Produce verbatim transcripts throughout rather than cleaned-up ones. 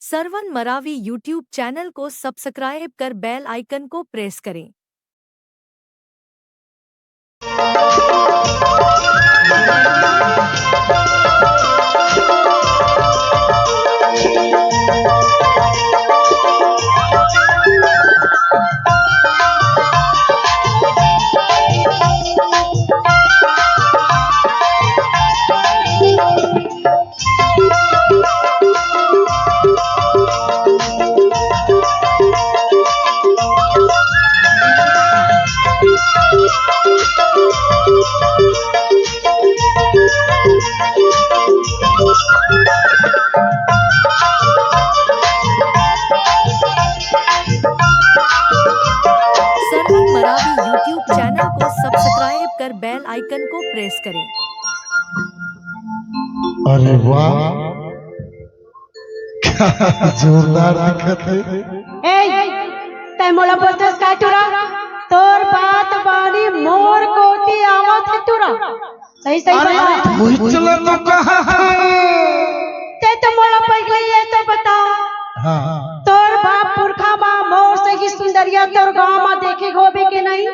Sarwan Maravi YouTube channel को subscribe कर बेल आइकन को प्रेस करें। सरवन मरावी YouTube चैनल को सब्सक्राइब कर बेल आइकन को प्रेस करें। अरे वाह, क्या जोरदार दिखत हे। ए, तै मोला बोलथस का टुरा? तोर बात बानी मोर कोती आवत हे टुरा। सही सही अरे, बता। भुइचला तो कहा था। तै तो मोला पहिले ये तो बता। हाँ। तोर बाप पुरखा मा मोर से ही सुंदरिया तोर गांव मा देखे होबे के नहीं?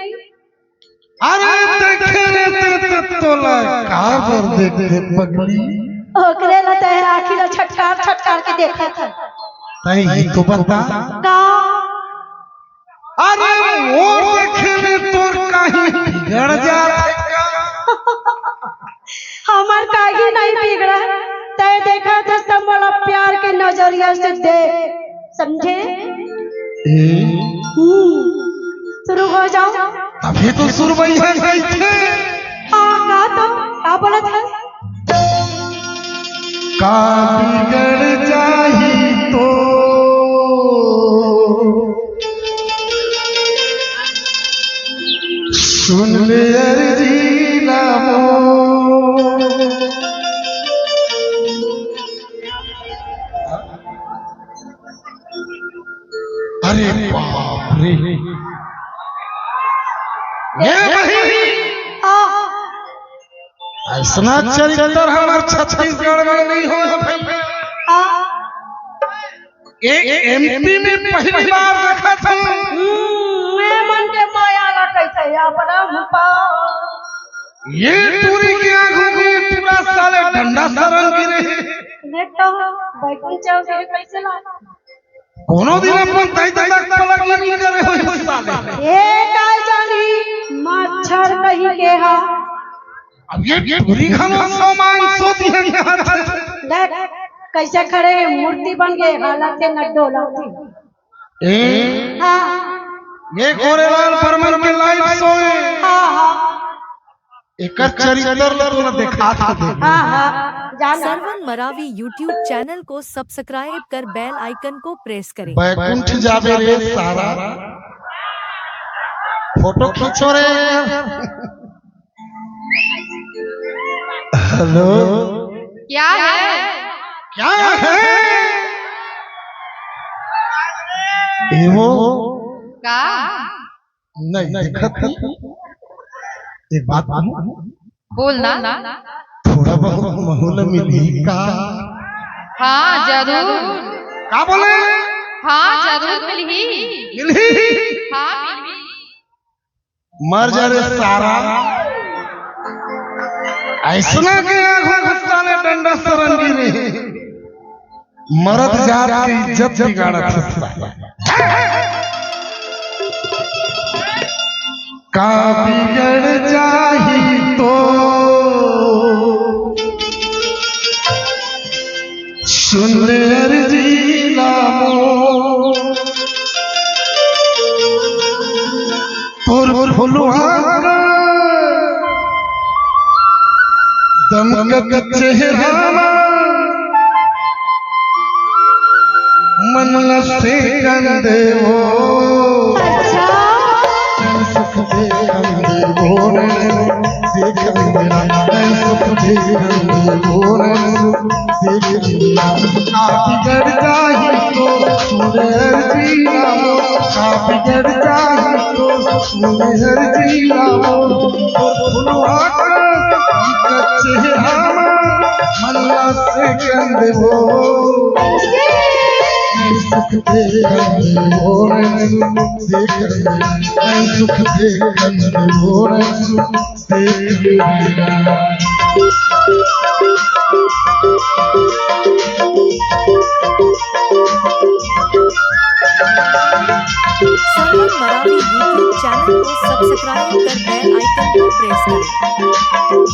अरे देखे रे, ते, ते तोला का बर देखथे पगली? ओकरे ला तै आँखी ला छटकार छटकार के देखत है। तै ही तो बता। का? अरे वो देखे में तोर कहीं बिगड़ जात है का? हमर कागी नहीं बिगड़ा, तै देखत हस त मोला प्यार के नजरिया से देख, समझे? ए? हम्म, शुरू हो जाओ। अभी तो सुरमई है, है, है। हाँ, का तो, का बोलत है? का बिगड़ जाही तो सुन ले अर्जी ला मोर। अरे बाप रे, ये नहीं, अइसना चरित्र हमर छत्तीसगढ़ में नहीं होय हे भइया। ए, एमपी में पहली बार देखत हूँ। हम्म, मैं मन के माया ला कैसे अपरंपार। ये टूरी के आंखों में पूरा साले डंडा सरन गिरे। देख तो, बैकुंठ चौधरी कैसे ला। कोनो दिन अपन दाई ददा के पलक लगी करे हो साले। ए, काय जानी, मच्छर कहीं के हा। अब ये टूरी घलो सौ मांग सौ दिए। देख, कैसे खड़े हे, मूर्ति बन गए, हालत के न डोलत हे। ए, हाँ। ये गोरेलाल बर्मन के live show हे। हाँ, हाँ। एकर चरित्र ल तोला देखात हे। हाँ, हाँ, जाना। सरवन मरावी YouTube चैनल को सब्सक्राइब कर बेल आइकन को प्रेस करें। बैकुंठ जाबे रे सारा, फोटो खींचो रे। हेलो, क्या है? क्या है? ए वो? का? नहीं, दिखत नहीं। एक बात बोलूं? बोलना। थोड़ा बहुत महू ल मिलही का? हाँ, जरूर। का बोले? हाँ, जरूर मिलही। मिलही? हाँ, मिलही। मर जा रे सारा, अइसना के आंखों गुस्सा में डंडा सरन गिरे। मरद जात के इज्जत बिगाड़त हे साला। का बिगड़ जाही तो सुन ले अर्जी ला मोर। तोर फुलवा का दमकत चेहरा मा मन ला सेकन देवो। अच्छा। सेकन देवो रे, सेकन देवो, सेकन देवो रे। का बिगड़ जाही तो सुन अर्जी ला मोर, का बिगड़ जाही तो सुन अर्जी ला मोर। तोर फुलवा का चेहरा मा मन ला सेकन देवो। सुख दे कंद मोर, सुख दे कंद मोर, सुख दे कंद मोर, सुख दे कंद। सरवन मरावी YouTube चैनल को सब्सक्राइब कर बेल आइकन को प्रेस करें।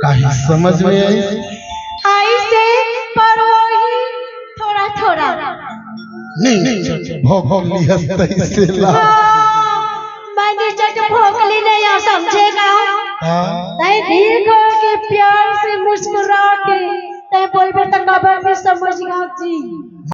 काहे समझ में आई? आई से, पर वही थोड़ा थोड़ा। नहीं, भोग लिहस तैसे ला। हाँ, मैंने जब भोगली नहीं आ समझेगा। हाँ। नहीं, ठीक हो के प्यार से मुस्कुरा के तय बोलबे त कबर भी समझ गा जी।